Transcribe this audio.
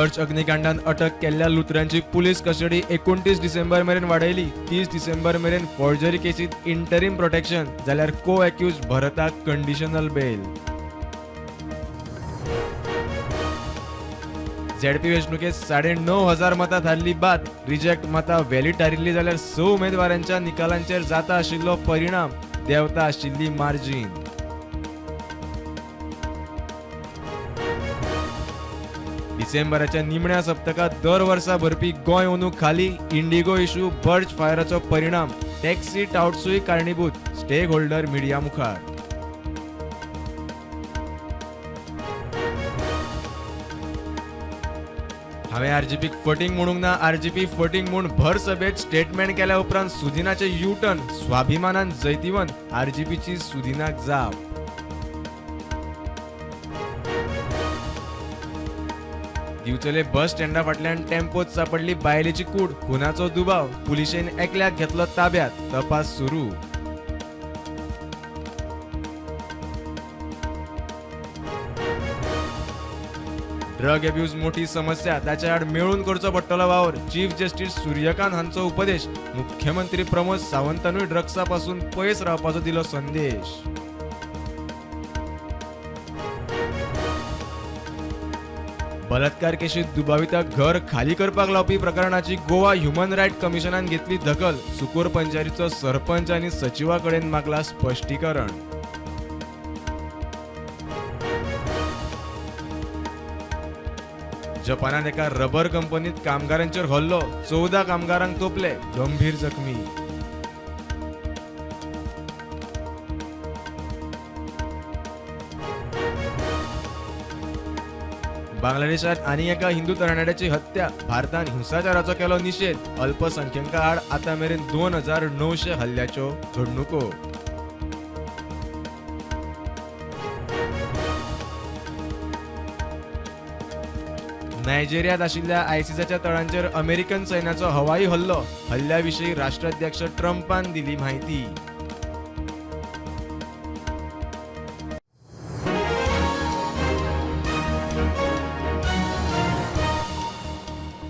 Church अग्निकांडान अटक केल्ल्या लुथरांची police custody 29 डिसेंबर मेरेन वाडयली. 30 डिसेंबर मेरेन फोर्जरी केसीत इंटरीम प्रोटेक्शन, जाल्यार को एक्यूज भरताक कंडिशनल बेल. झेडपी वेंचणुकेत 9,500 मतां थारली बाद. रिजेक्ट मतां व्हॅलिड थारिल्ली जाल्यार 6 उमेदवारांच्या निकालांचेर जाता आशिल्लो परिणाम, देंवता आशिल्ली मार्जीन. डिसेंबराच्या निमण्या सप्तकात दर वर्सा भरपी गोंय अंदू खाली. इंडिगो इशू, बर्च फायराचो परिणाम, टॅक्सी टावट्सूय कारणीभूत, स्टेक होल्डर मिडिया मुखार. हांवें आरजीपीक फटींग म्हणूंक ना, आरजीपी फटींग म्हूण भर सभेत स्टेटमेंट केल्या उपरांत सुदिनाचे यू टर्न, स्वाभिमानान जैतिवंत, आरजीपीची सुदिनाक जाप. दिवचले बस स्टँडा फाटल्यान टेम्पोत सापडली बायलेची कूड, खुनाचो दुबाव, पुलिशेन एकल्याक घेतलो ताब्यात, तपास सुरू. ड्रग अब्यूज मोठी समस्या, ताच्या आड मेळून करचो पडटलो वावर, चीफ जस्टीस सूर्यकांत हांचो उपदेश. मुख्यमंत्री प्रमोद सावंतानूय ड्रग्सा पासून पयस रावपाचो दिलो संदेश. बलात्कार केशीत दुबाविताक घर खाली करपाक लावपी प्रकरणाची गोवा ह्युमन रायट कमिशनान घेतली दखल. सुकूर पंचायतीचो सरपंच आनी सचिवा कडेन मागला स्पश्टीकरण. जपानात एका रबर कंपनीत कामगारांचेर हल्लो, 14 कामगारांक तोपले, गंभीर जखमी. बांगलादेशात आनी एका हिंदू तरणाट्याची हत्या, भारतान हिंसाचाराचो केलो निशेध. अल्पसंख्यांका आड आतां मेरेन 2900 हल्ल्याच्यो घडणुको. नायजेरियात आशिल्ल्या आयसिसाच्या तळांचेर अमेरिकन सैन्याचो हवाई हल्लो, हल्ल्या विशीं राष्ट्राध्यक्ष ट्रंपान दिली म्हायती.